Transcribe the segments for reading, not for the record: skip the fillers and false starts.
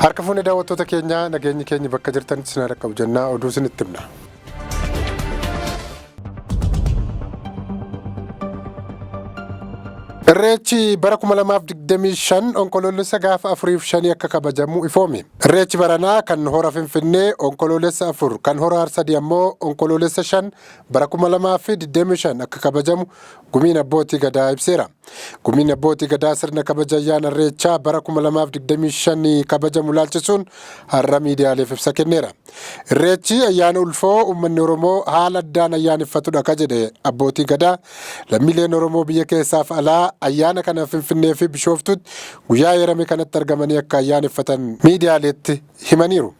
Harka fuune daawwattoota keenyaa, nageenyi keenya bakka jirtanitti isin haa dhaqqabu jennaa oduu isinitti himna. Irreechi bara 2025 Onkoloolessa gaafa 4 fi 5 akka kabajamu ifoome. Irreechi baranaa kan hora Finfinnee Onkoloolessa 4, kan hora Harsadii ammoo Onkoloolessa 5 bara 2025 akka kabajamu Gumiin Abbootii Gadaa ibseera. Gumiin Abbootii Gadaa sirna kabaja ayyaana Irreechaa bara 2025 kabajamu ilaalchisuun har'a miidiyaaleef ibsa kenneera. Irreechi ayyaana ulfoo uummanni Oromoo haala addaan ayyaaneffatudha ka jedhe Abbootii Gadaa, lammiileen Oromoo biyya keessaaf alaa ayyaana kana Finfinnee fi Bishooftuutti guyyaa eerame kanatti argamanii akka ayyaaneffatan miidiyaaleetti himaniiru.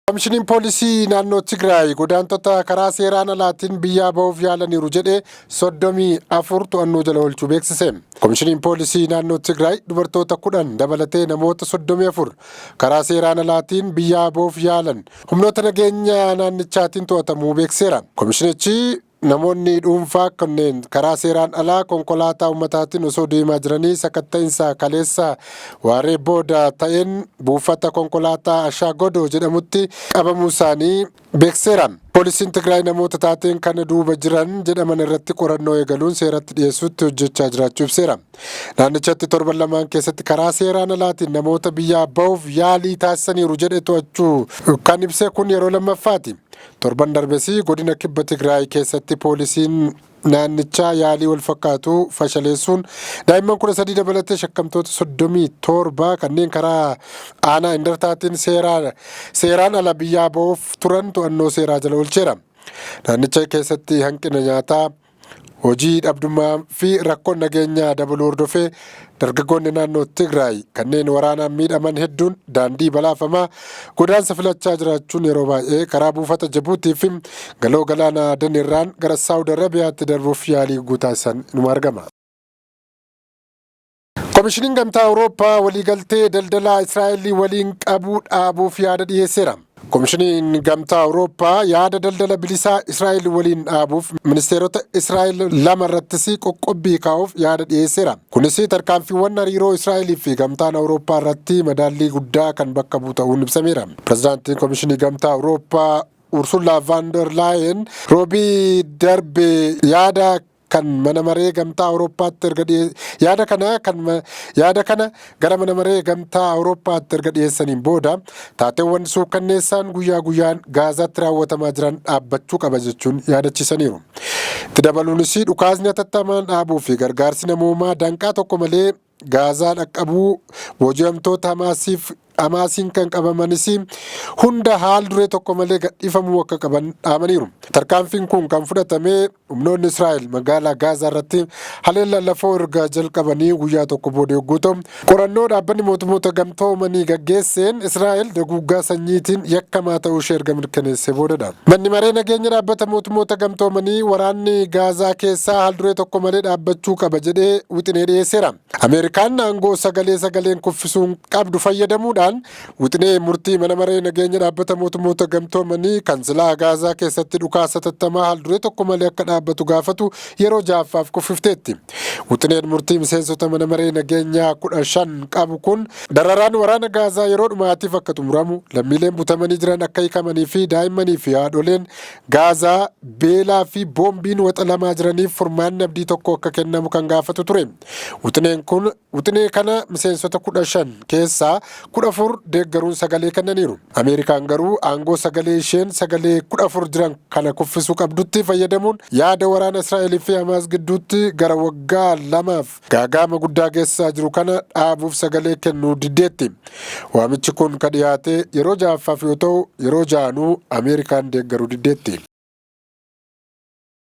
Komishiniin Poolisii naannoo Tigraay godaantota karaa seeraan alaatiin biyyaa ba'uuf yaalaniiru jedhe 34 to'annoo jala oolchuu beeksise. Komishiniin Poolisii naannoo Tigraay dubartoota 10 dabalatee namoota 34 karaa seeraan alaatiin biyyaa ba'uuf yaalan humnoota nageenya naannichaatiin to'atamuu beeksiseera. Komishinichi namoonni dhuunfaa kunneen karaa seeraan alaa konkolaataa uummataatiin osoo deemaa jiranii sakatta'insa kaleessa waaree booda ta'een buufata konkolaataa Ashaagodoo jedhamutti qabamuu isaanii beeksiseera. Poolisiin Tigraay namoota taateen kana duuba jiran jedhaman irratti qorannoo eegaluun seeratti dhiyeessuutti hojjechaa jiraachuu ibseera. Naannichatti torban lamaan keessatti karaa seeraan alaatiin namoota biyyaa bahuuf yaalii taasisaniiru jedhe to'achuu kan ibse kun yeroo lammaffaati. Torban darbes godina kibba Tigraay keessatti poolisiin naannichaa yaalii wal fakkaatu fashaleessuun daa'imman 13 dabalatee shakkamtoota 37 kanneen karaa aanaa Indartaatiin seeraan ala biyyaa ba'uuf turan to'annoo seeraa jala oolcheera. Naannicha keessatti hanqina nyaataa, hojii dhabdummaa fi rakkoon nageenyaa dabaluu hordofee dargaggoonni naannoo Tigraay kanneen waraanaan miidhaman hedduun daandii balaafamaa godaansa filachaa jiraachuun yeroo baay'ee karaa buufata Jabuutii fi galoo galaana Aden irraan gara Saawud Arabiyaatti darbuuf yaalii taasisan inuma argama. Komishiniin Gamtaa Awurooppaa waliigaltee daldalaa Israa'el waliin qabu dhaabuuf yaada dhiyeesseera. Komishiniin Gamtaa Awurooppaa yaada daldala bilisaa Israa'el waliin dhaabuuf ministeerota Israa'el lama irrattis qoqqobbii kaa'uuf yaada dhiyeesseera. Kunis tarkaanfiiwwan hariiroo Israa'elii fi Gamtaan Awurooppaa irratti madaallii guddaa kan bakka bu'u ta'uun ibsameera. Pirezidaantiin Komishinii Gamtaa Awurooppaa Ursula von der Leyen roobii darbe yaada kan mana maree Gamtaa Awurooppaatti erga yaada kana kan yaada kana gara mana maree Gamtaa Awurooppaatti erga dhiyeessaniin booda taateewwan suukkanneessaan guyyaa guyyaan Gaazaatti raawwatamaa jiran dhaabbachuu qaba jechuun yaadachiisaniiru. Itti dabaluunis dhukaasni hatattamaan dhaabuu fi gargaarsi namoomaa danqaa tokko malee Gaazaa dhaqqabuu, booji'amtoota Hamaasiin kan qabamanis hunda haal duree tokko malee gadhiifamuu akka qaban dhaamaniiru. Tarkaanfiin kun kan fudhatame humnoonni Israa'el magaalaa Gaazaa irratti haleellaa lafoo erga jalqabanii guyyaa tokko booda yogguu ta'u, qorannoo dhaabbanni mootummoota gamtoomanii gaggeesseen Israa'el daguuggaa sanyiitiin yakkamaa ta'uu ishee erga mirkaneessee boodadha. Manni maree nageenya dhaabbata mootummoota gamtoomanii waraanni Gaazaa keessaa haal duree tokko malee dhaabbachuu qaba jedhee wixinee dhiyeesseera. Ameerikaan aangoo sagalee sagaleen kuffisuun qabdu fayyadamuudhaan wixinee murtii mana maree nageenya dhaabbata mootummoota gamtoomanii kan silaa Gaazaa keessatti dhukaasa hatattamaa haal duree tokko malee akka dhaabbatu gaafatu yeroo ja'affaaf kuffifteetti. Wixineen murtii miseensota mana maree nageenyaa 15 qabu kun dararaan waraana Gaazaa yeroo dhumaatiif akka xumuramu, lammiileen butamanii jiran akka hiikamanii fi daa'immanii fi haadholeen Gaazaa beelaa fi boombiin waxalamaa jiraniif furmaanni abdii tokko akka kennamu kan gaafatu ture. Wixineen kun wixinee kana miseensota 15 keessaa 14 deeggaruun sagalee kennaniiru. Ameerikaan garuu aangoo sagalee isheen sagalee 14 jiran kana kuffisuu qabdutti fayyadamuun yaada waraana Israa'el fi Hamaas gidduutti gara waggaa lamaaf gaagaama guddaa geessisaa jiru kana dhaabuuf sagalee kennuu diddeetti. Waamichi kun ka dhiyaate yeroo ja'affaaf yoo ta'u, yeroo ja'anuu Ameerikaan deeggaruu diddeetti.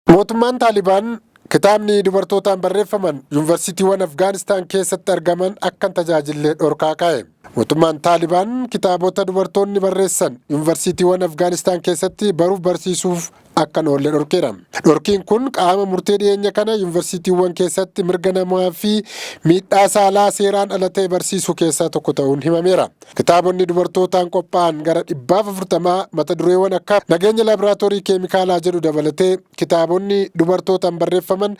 Mootummaan Taalibaan kitaabni dubartootaan barreeffaman yuunivarsiitiiwwan Afgaanistaan keessatti argaman akka hin tajaajille dhorkaa kaa'e. Mootummaan Taalibaan kitaabota dubartoonni barreessan yuunivarsiitiiwwan Afgaanistaan keessatti baruuf barsiisuuf akka hin oolle dhorkeera. Dhorkiin kun qaama murtee dhiyeenya kana yuunivarsiitiiwwan keessatti mirga namaa fi miidhaa saalaa seeraan ala ta'e barsiisuu keessaa tokko ta'uun himameera. Kitaabonni dubartootaan qophaa'an gara 140 mata dureewwan akka nageenya laaboraatoorii keemikaalaa jedhu dabalatee kitaabonni dubartootaan barreeffaman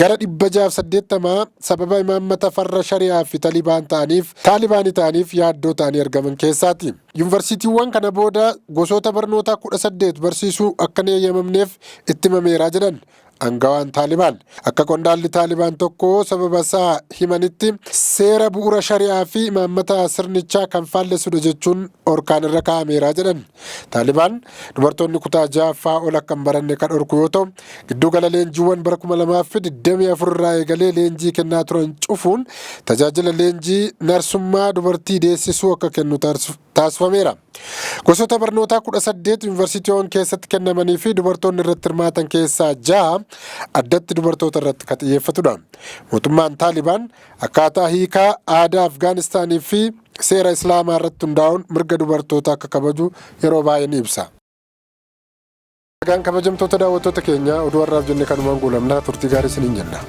gara 680 sababa imaammata farra shari'aa fi Talibaanii ta'aniif Taalibaniif yaaddoo ta'anii argaman keessaati. Yuunivarsiitiiwwan kana booda gosoota barnootaa 18 barsiisuu akka hin eeyyamamneef itti himameera jedhan angawaan Taalibaan. Akka qondaalli Taalibaan tokko sababa isaa himanitti, seera bu'uura shari'aa fi imaammata sirnichaa kan faallessudha jechuun dhorkaan irra kaa'ameera jedhan. Taalibaan dubartoonni kutaa ja'affaa ol akka hin baranne kan dhorku yoo ta'u, giddugala leenjiiwwan bara 2024 irraa eegalee leenjii kennaa turan cufuun tajaajila leenjii narsummaa dubartii deessisuu akka kennu taasifameera. Gosoota barnootaa 18 yuunivarsiitiiwwan keessatti kennamanii fi dubartoonni irratti hirmaatan keessaa jaha addatti dubartoota irratti kan xiyyeeffatudha. Mootummaan Taalibaan akkaataa hiikaa aadaa Afgaanistaanii fi seera Islaamaa irratti hundaa'uun mirga dubartoota akka kabaju yeroo baay'ee ni ibsa. Egaan kabajamtoota daawwattoota keenya, oduu har'aaf jenne kanumaan goolabnaa. Turtii gaarii isiniin jenna.